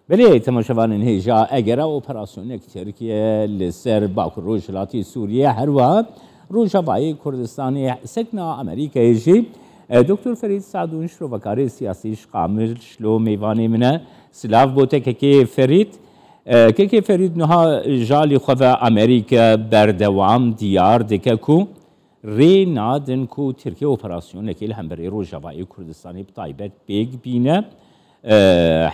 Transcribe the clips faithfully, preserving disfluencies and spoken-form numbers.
Belê, temaşevanên hêja, egera operasyonek Tirkiye li ser Bakur Rojhilatî Sûriye, her wiha Rojavayê Kurdistanê, sekna Amerîkayê jî, e, Doktor Ferîd Sadûn, şrovekarê siyasî ji Qamişlo mêvanê min e. Silav bo te kekê Ferîd. E, kekê Ferîd, niha ji alî xwe ve Amerîka berdewam diyar dike ku rê nadin ku Tirkiye operasyonekê li hemberî Rojavayê Kurdistanê bi taybet pêk bîne. E,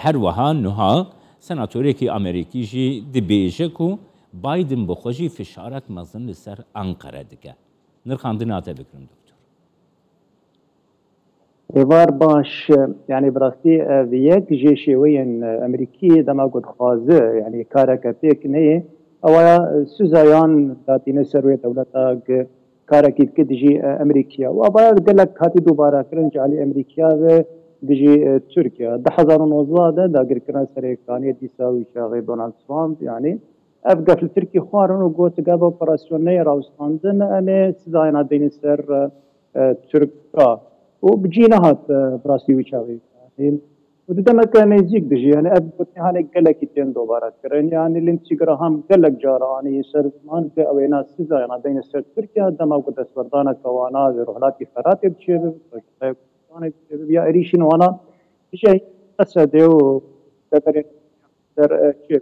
her wiha niha senatorekî Amerîkî jî dibêje ku Biden bi xwe jî fişarek mezin li ser Enqere dike. Nirxandina te bikirim, doktor. Êvar baş, yanî bi rastî ev yek jê şêweyên Amerîkî dema ku dixwaze, yanî kareke pêk neyê, ewa ya sizayan datîne ser wê dewleta gi karekî dike dijî, e, Amerîkiya. Û avaya gelek hatî dubare kirin ji alî Amerîkiya ve dijî, e, Tirkiye. Du hezar û nozdeh de dagirkirina serê kanê dîsa wî çaxê Donald Trump, yanî ev gef li Tirkî xwarin û got, gava operasyonê rawestandin, em ê sizayana deynin ser, e, e, Tirka. Û bi cî nehat, e, bi rastî wî çaxê. Yanî û di demeke nêzîk de jî, yanî ev gotinê hanê gelekî tên dubare kirin. Yanî Lindsey Graham gelek cara anî ser ziman ku ew ê na sizayana deyne ser Tirkiye, dema ku destwerdaneke wana li Rojhilatî Feratê diçêbe, Rojavayê Kurdistanê diçêbe, ya êrîşên wana dijî Esedê û deverên ser, e, çêbe.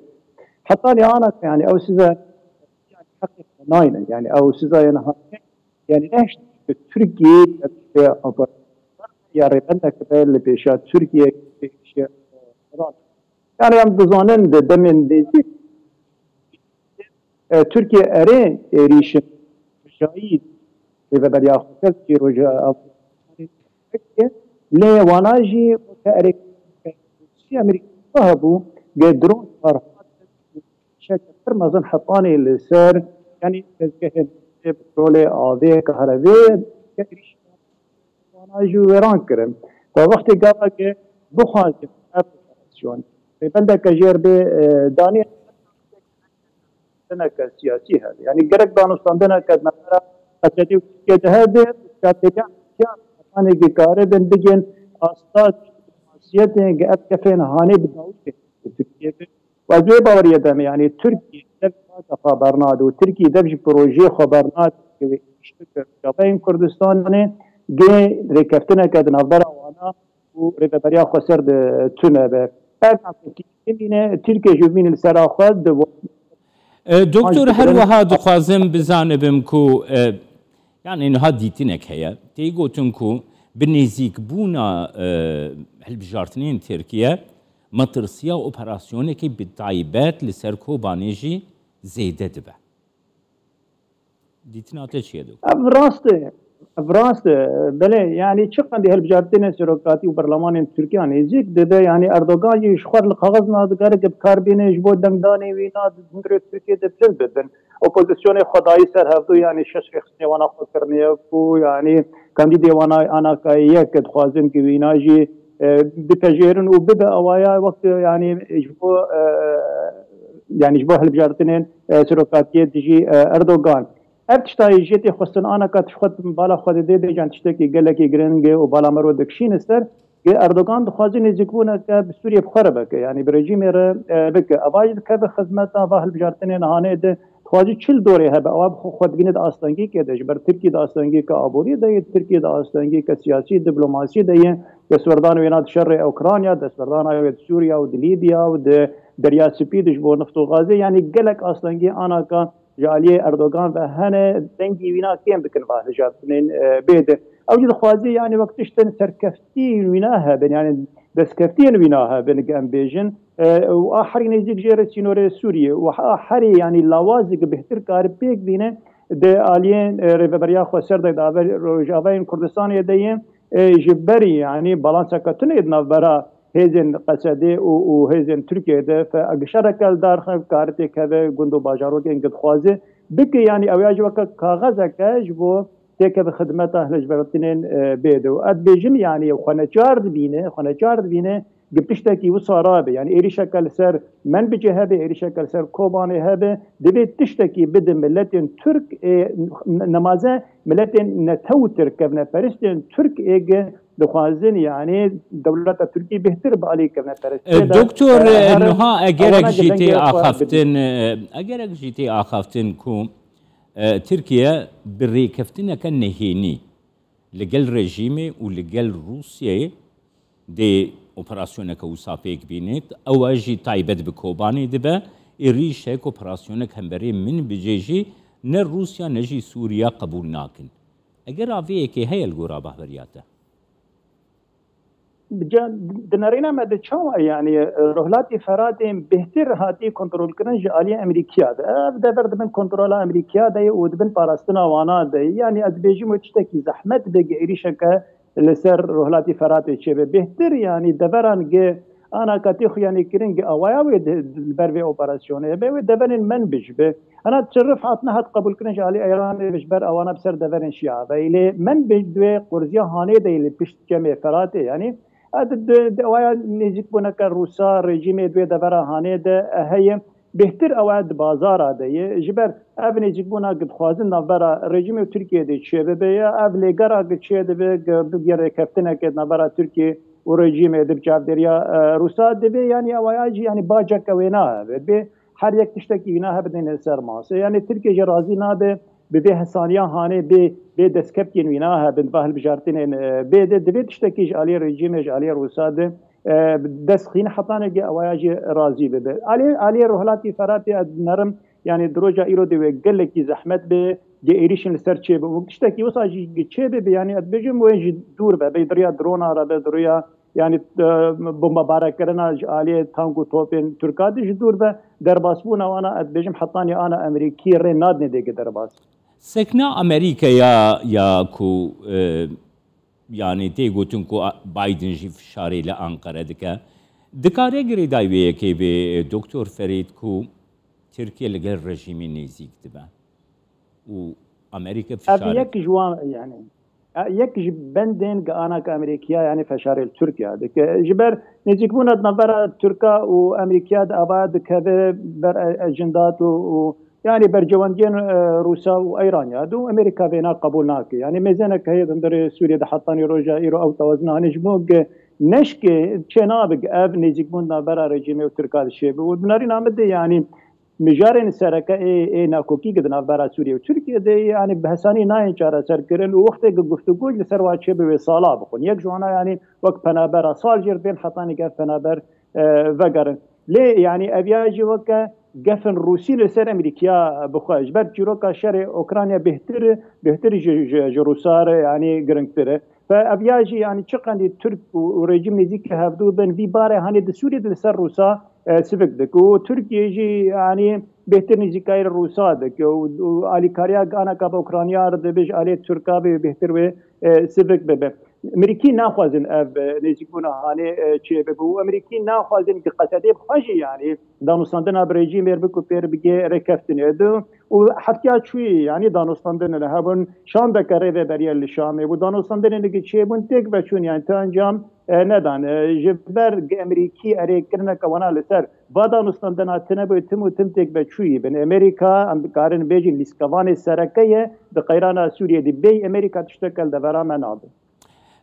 Hetanî ana ke, yanî ew siza, yanî heqê xwe nayne. Yanî ew sizayên hanê, yanî nehişt bi Tirkiyê tepiştê operasyon ya rêbendeke be li pêşa Tirkiyê pêşiya Iran. Yanî em dizanin di demên nêzîk, e, Tirkiye erê êrîşin dijayî rêveberiya xwe kir, çî roja Afganistanê, lê wana jî weke erê Amerîka hebû, ge dron parhat şeke pir mezin hetanî li ser, yanî dezgehên petrolê, avê, kahrevê, wana jî wêran kirin. Ku wextê gava ke bixwazin ev operasyon rêbendeke jêr bê, e, danê teneke siyasî hebe. Yanî gerek danûstandineke di navbera Esedê û Tirkiyê de hebe, û stratejiya hetanê ki karibin bigên asta diplomasiyetên ki ev kefên hanê bi dawî Tirkiyê be. Û ez wê baweriyê de me, yanî Tirkî dev xwe bernade û Tirkî dev ji projeyê xwe bernade, ke wê îş bike Rojavayên Kurdistanê, gê rêkeftineke di navbera wana û rêveberiya xweser de tune be. Ev nakokiya bimîne, Tirkiye jî bimîne li sera xwe di E, doktor, her wiha dixwazim bizanibim ku, e, yani niha dîtinek heye. Tê gotin ku bi nêzîkbûna, e, hilbijartinên Tirkiye, metirsiya operasyonekê bi taybet li ser Kobanê jî zêde dibe. Dîtina te çi ye, doktor? Ev rast e. Ev rast e. Belê, yani çi qendî hilbijartinên serokatî û berlemanên Tirkiye nêzîk dibe, yani Erdogan jî ji xwe li kaxizna dikare ki bi kar bîne ji bo dengdanê wî na di hundirê Tirkiye de bilind bibin. Opozisyonê xwedayî ser hevdû, yani şeş rêxistinê wana xwe kiriniye ku yani kandîdê wana anakayê ye ki dixwazin ki wîna jî, e, bipejêrin û bibe awaya wek, yani ji bo, e, yani ji bo hilbijartinên, e, serokatiyê dijî, e, Erdogan. Ev tişta jê tê xwestin, anaka tişt xwe bala xwe didê, bêcan tiştekî gelekî giring e û bala me ro dikişîne ser. Yê Erdogan dixwaze nêzîkbûneke bi Sûriyê bi xwe re bike, yanî bi rejîmê re, e, bike. Eva jî dikeve xizmeta va hilbijartinê nihanê de dixwaze çil dorê hebe, ewa bi xwe, xwe dibîne di astengîkê de, ji ber Tirkî di astengîka aborî de yê, Tirkî di astengîka siyasî, diplomasî de yê, destwerdan wêna di şerê Ukrayna, destwerdana wê di Sûriya û di Lîbya û di Derya Spî de ji bo nift û gazê, yanî gelek astengî anaka ji aliyê Erdogan ve hene, dengî wîna kêm dikin va hilbijartinên, e, bê de. Ew jî dixwaze, yani wek tiştin serkeftiyên wîna hebin, yani destkeftiyên wîna hebin, em bêjin. E, û a herî nêzîk jê re sînorê Sûriyê û a herî, yani lawazê ki bêhtir kare pêk bîne, di aliyên, e, rêveberiya xweser de, di aver Rojavayên Kurdistanê de ye, e, ji berî, yani balanseke tune di navbera hêzên Qesedê û, û hêzên Tirkiyê de fe-, gişereke li dar xe, kare têkeve gund û bajarokên ki dixwaze bike, yanî ew ya jî weke kaxezeke ji bo têkeve xidmeta hilbijartinên, e, bê de. Û ez dibêjim, yanî xwe neçar dibîne, xwe neçar dibîne, Gi tiştekî wisa rabe, yani êrîşeke li ser Menbicê hebe, êrîşeke li ser Kobanê hebe, divê tiştekî bide miletên Tirk, ê, n-, nemaze miletên netew Tirk, kevneperistên Tirk ê gi dixwazin, yani dewleta Tirkî bêhtir bi alî kevneperistê E, de, Doktor e, e, herin, Nuha, egerek ewana jî tê gilengê xwe axaftin, bidin. E, egerek jî tê axaftin ku, e, Tirkiye bi rêkeftineke nehênî li gel rejîmê û li gel Rûsyayê dê operasyoneke wisa pêk bînêt. Ew e jî taybet bi Kobanê dibe. Êrîşek, operasyonek hemberê Minbicê jî ne Rûsya ne jî Sûriya qebûl nakin. Eger a vê yekê heye li gora bahberiya te? Ca-, di nerîna me de çawa, yani, Rohlatî Feratê bêhtir hatî kontrolkirin ji aliyê Amerîkiya de. Ev dever di bin kontrola Amerîkiya de ye û di bin parastina wana de ye. Yani, ez dibêjim wê tiştekî zehmet be gi êrîşeke li ser Rohlatî Feratê çêbe. Bêhtir, yani, deveran gi ana katê xwe, yani, kirin gi awaya wê di, di, li ber vê operasyonê be, wê deverên Menbic be. Hena çirif hatine hat qebûlkirin ji alî Îranê ji ber ewana bi ser deverên Şîa ve. Lê Menbic di wê qurziya hanê de yê li pişt çemê Feratê, yanî, e, di, di, di awaya nêzîkbûneke Rûsa rejîmê di wê devera hanê de, e, heye. Bêhtir ew e di bazara de ye. Ji ber ev nêzîkbûna gi dixwazin navbera rejîmê û Tirkiyê de çêbibe ye. Ev lêgera gi çêdibe, gi bigere rêkeftineke di navbera Tirkiyê û rejîmê de bi çavdêriya, e, Rûsa dibe, yanî awaya jî, yanî baceke wêna hebe. Bê her yek tiştekî wîna hebe dêne ser masê. Yanî Tirkiye jî razî nabe bi vê hesaniya hanê bê, bê destkefkên wîna hebin, va hilbijartinên, e, bê de. Divê tiştekî ji aliyê rejîmê, ji aliyê Rûsa de, e, dest xîne hetanê ge awaya jî razî bibe. Aliyê, aliyê Rohlatî Feratê ez dinerim, yanî di roja îro de wê gelekî zehmet be, ge êrîşin li ser çêbe. Û tiştekî wisa jî ge çêbe be, yanî ez dibêjim wê ji dûr be, bê di riya drona re be, di riya, yanî, e, bombebarekirina ji aliyê tank û topên Tirka de ji dûr be, derbasbûna wana, ez dibêjim hetanî ana Amerîkî rê nadine dê ge derbas. Sekna Amerîka ya, ya ku, e, yanî tê gotin ku a-, Biden jî fişarê li Anqere dike. Dikare girêdayî wê yekê bê, e, Doktor Ferîd, ku Tirkiye li gel rejîmê nêzîk dibe û Amerîka Ev fişarê yek ji wan, yani, e, yek ji bendên gi anaka Amerîkiya, yani feşarê li Tirkiye dike. Ji ber nêzîkbûna di navbera Tirka û Amerîkiya de ava dikeve ber e-, ejindat û, û, yani bercewendiyên, e, Rûsa û Îranya de û Amerîka vêna qebûl nake. Yani mêzênek heye di hundirê Sûriyê de hetanî roja îro ew tewazina hanê ji bo gi neşke çê nabe gi ev nêzîkbûn di navbera rejîmê û Tirka de çêbe. Û di nerîna min de, yani, mijarên sereke ê, ê nakokî ki di navbera Sûriyê û Tirkiyê de, yanî bi hesanî nayên çareserkirin û wextê ki guftûgo li ser wa çêbe wê sala bixwin. Yek ji wana, yanî wek penabera sal jê re bên hetanî gef penaber, e, vegerin. Lê, yanî ev ya jî weke gefin Rûsî li ser Amerîkiya bixwe. Ji ber çîroka şerê Ukrayna bêhtir, bêhtir ji, ji, ji Rûsa re, yanî giringtir e. Ve ev ya jî, yanî çi qendî Tirk û, û rejîm nêzîkî hevdû bin, vî barê hanê di Sûriyê de li ser Rûsa, e, sivik dik. Û Tirkiye jî, yanî bêhtir nêzîkayî li Rûsa dik. Û, û alîkariya ganaka bi Ukrayna re dibe ji alê Tirka bê bêhtir wê, e, sivik bibe. Amerîkî naxwazin ev, e, nêzîkbûna hanê, e, çêbibe. Û Amerîkî naxwazin ki qesedê bi xwe jî, yanî danûstandina bi rejîmê re biku pêr bigê rêkeftinê de. Û heftiya çûyî, yanî danûstandinê hebûn, şandeke rêveberiye li Şamê bû. Danûstandinê ki çêbûn têk veçûn, yanî ti encam, e, nedan. E, ji ber gi Amerîkî erêkirineke wana li ser va danûstandina tine bû, tim û tim têk veçûyî bin. Amerîka, em dikarin bêjin, lîskevanê sereke ye di qeyrana Sûriyê de. Bêyî Amerîka tişteke li devera me nabe.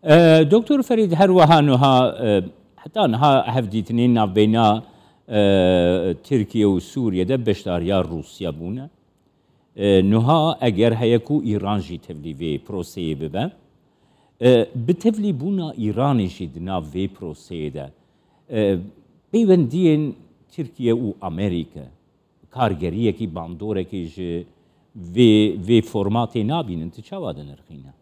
E, Doktor Ferîd, her wiha niha, e, heta niha hevdîtinên navbeyna, e, Tirkiye û Sûriye de beşdariya Rûsya bûne. E, niha eger heye ku Îran jî tevlî vê proseyê bibe, e, bi tevlîbûna Îranê jî di nav vê proseyê de, e, peywendiyên Tirkiye û Amerîke kargeriyekî, bandorekî ji vê, vê formatê nabînin? Tu çawa dinirxîne?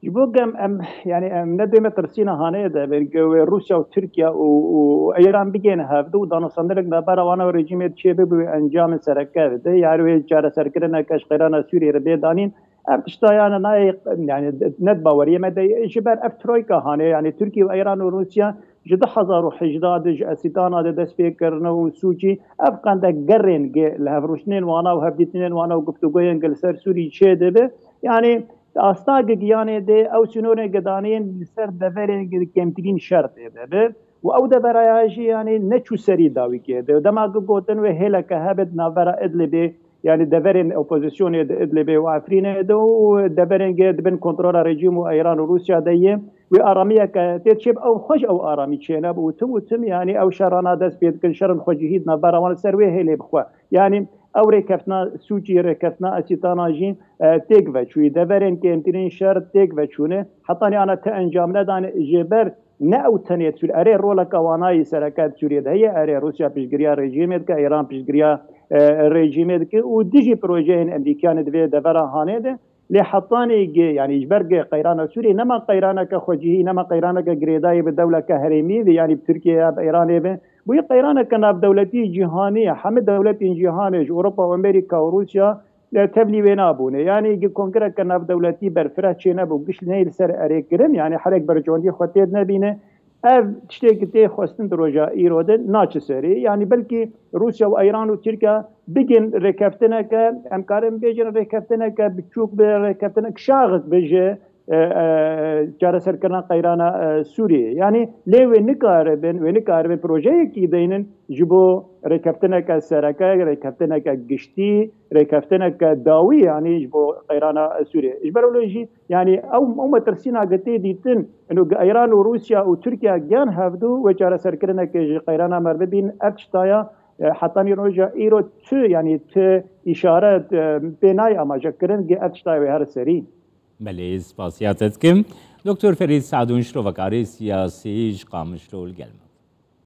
Ji bo gem em, yani em ne dê me tirsîna hanê de bên, ke wê Rûsya û Tirkiye û, û Îran bigihên hevdu û danûstandinek navbera wana û rejîmê çê bibe wê encamên sereke bide. Yani wê çareserkirineke ji qeyrana Sûriyê re bê danîn. Ev tişta yani nayê, yani ne di baweriyê me de ye. Ji ber ev troyka hanê, yani Tirkiye û Îran û Rûsya ji du hezar û hejda de ji Esîtana de dest pê kirine û sûcî ev qende gerên ge li hevrûştinên wana û hevdîtinên wana û guftûgoyên ge li ser Sûrî çê dibe. Yani Asta gigiyanê de ew sînorên gidaniyên li ser deverên kêmtirîn şer tê de bi û ew deveraya jî yanî neçû serî dawî kê de. Dema ku gotin wê hêleke hebit navbera Idlibê, yanî deverên opozisyonê di Idlibê û Efrînê de û deverên ge dibin kontrola rejîm û Îran û Rûsya de yê, wê aramiyeke tê çêb ew xweş ew aramî çêneb û tim û tim yanî ew şerana dest pê dikin, şerin xwecihî di navbera wan li ser wê hêlê bixwe. Yanî ew rêkeftina sûcî, rêkeftina Esîtana jî e, têk veçûyî. Deverên kêmtirîn şer têk veçûne. Hetanî ana ti encam nedane jêber ne ew tenê di Sûriyê. Erê roleka wanayî sereke di Sûriyê de heye. Erê Rûsya piştgiriya rejîmê dike, Îran piştgiriya e, rejîmê dike û dijî projeyên Emerîkiyanê di vê devera hanê de. Lê hetanî ge, yanî ji ber ge qeyrana Sûriyê nema qeyraneke xwecihî, nema qeyraneke girêdayî bi dewleke herêmî ve, yanî bi Tirkiye ya bi Îranê ve. Bûye qeyraneke navdewletî cîhanî ye. Hemî dewletên cîhanê ji Ewropa û Amerîka û Rûsya e, tevlî wê nabûne. Yanî gi kongreke navdewletî berfireh çênebû, giş neyê li ser erê kirin, yanî herek bercewendiyê xwe tê dinebîne. Ev tiştê ki tê xwestin di roja îro de naçe serê. Yanî belkî Rûsya û Îran û Tirkiye bigin rêkeftineke, em karin bêjin rêkeftineke biçûk bi, rêkeftinek şaxik bi ji e, e, çareserkirina qeyrana e, Sûriyê. Yanî lê wê nikaribin, wê nikaribin projeyekî deynin ji bo rêkeftineke sereke, rêkeftineke giştî, rêkeftineke dawî, yanî ji bo qeyrana Sûriyê. Ji ber wê jî, yanî ew, ew metirsîna gi tê dîtin, ino gi Îran û Rûsya û Tirkiye giyan hevdu wê çareserkirineke ji qeyrana me bibîn, ev tiştaya, e, hetanî roja îro tu, yanî tu îşaret, e, pê nayê amajekirin, gi ev tiştaya wê her serî. Belê, spasiya te dikim. Doktor Ferîd Sadûn, şirovekarê siyasî ji Qamişlo li gel me.